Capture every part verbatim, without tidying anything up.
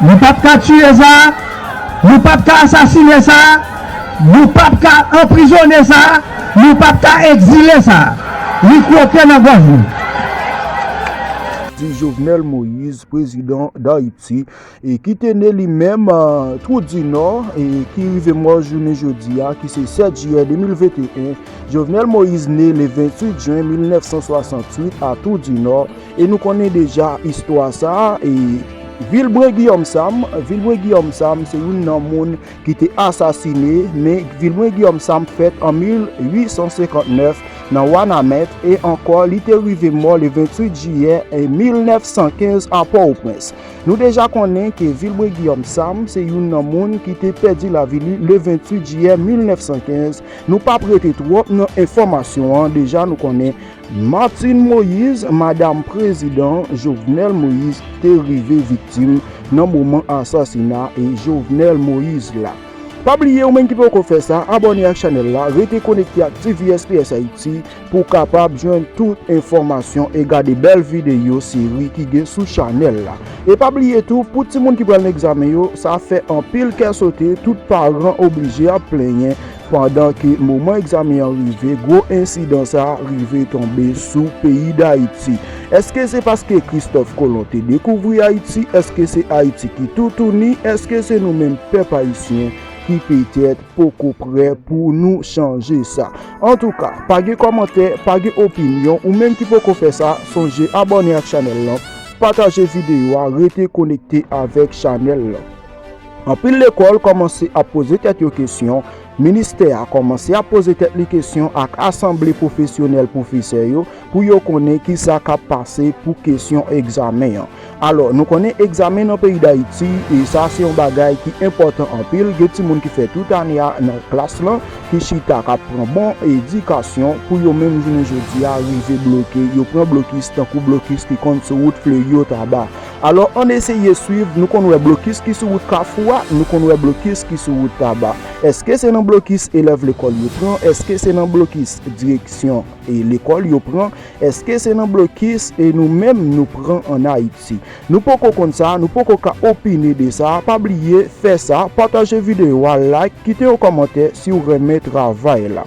Nou p ap ka tiye sa, nou p ap ka asasine sa, nou p ap ka anprizone sa, nou p ap ka egzile sa. Li kwoke nan gòj nou. Di Jovenel Moïse, prezidan Dayiti, e ki te ne li menm, a, Twou di Nò, e ki rive mò jounen jodi a, ki se sèt jiyè de mil venteyen. Jovenel Moïse ne le venntuit jen mil nèf san swasantuit a Twou di Nò, e nou konnen deja istwa sa a, e Vilbrun Guillaume Sam, Vilbrun Guillaume Sam se youn nan moun ki te asasine, men Vilbrun Guillaume Sam fèt an mil uit san senkantnèf nan Wanament, e ankò li te rive mò le venntuit jiyè mil nèf san kenz a Pòtoprens. Nou deja konnen ke Vilbrun Guillaume Sam se youn nan moun ki te pèdi lavi li le venntuit jiyè mil nèf san kenz. Nou p ap rete twòp nan enfòmasyon an, deja nou konnen Martine Moïse, madanm prezidan Jovenel Moïse, te rive viktim nan moman asasina e Jovenel Moïse la. Pa bliye, ou menm ki poko fè sa, abòne ak chanèl la, rete konekte ak T V S P S Haiti pou w kapab jwenn tout enfòmasyon e gade bèl videyo seri ki gen sou chanèl la. E pa bliye tou, pou timoun ki pral nan egzamen yo, sa fè anpil kè sote, tout paran oblije ap plenyen pandan ke moman egzamen an rive, gwo ensidan sa rive tonbe sou peyi Dayiti. Èske se paske Kristòf Kolon te dekouvri Ayiti? Èske se Ayiti ki toutouni? Èske se nou menm pèp ayisyen ki petèt poko prè pou nou chanje sa? Antouka, pa gen kòmantè, pa gen opinyon, ou menm ki poko fè sa, sonje abòne ak chanèl lan, pataje videyo a, rete konekte avèk chanèl lan. Anpil lekòl kòmanse ap poze tèt yo kesyon, ministè a kòmanse ap poze tèt li kesyon ak asanble pwofesyonèl pwofesè yo pou yo konnen kisa k ap pase pou kesyon egzamen an. Alò, nou konnen egzamen nan peyi Dayiti, e sa se yon bagay ki enpòtan anpil. Gen timoun ki fè tout ane a nan klas lan, ki chita k ap pran bon edikasyon pou yo menm jounen jodi a rive bloke. Yo pran blokis tankou blokis ki konn sou wout Fleuri Otaba. Alò, ann eseye swiv, nou konn wè blokis ki sou wout Kafou a, nou konn wè blokis ki sou wout Taba. Èske se nan blokis elèv lekòl yo pran? Èske se nan blokis direksyon e lekòl yo pran? Èske se nan blokis e nou menm nou pran ann Ayiti? Nou poko konn sa, nou poko ka opine de sa. Pa bliye, fè sa, pataje videyo a, like, kite yon kòmantè si w renmen travay la.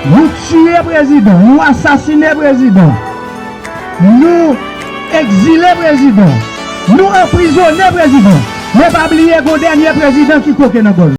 Nou tiye prezidan, nou asasine prezidan, nou egzile prezidan, nou anprizone prezidan. Men pa bliye, gon dènye prezidan ki kwoke nan gòj.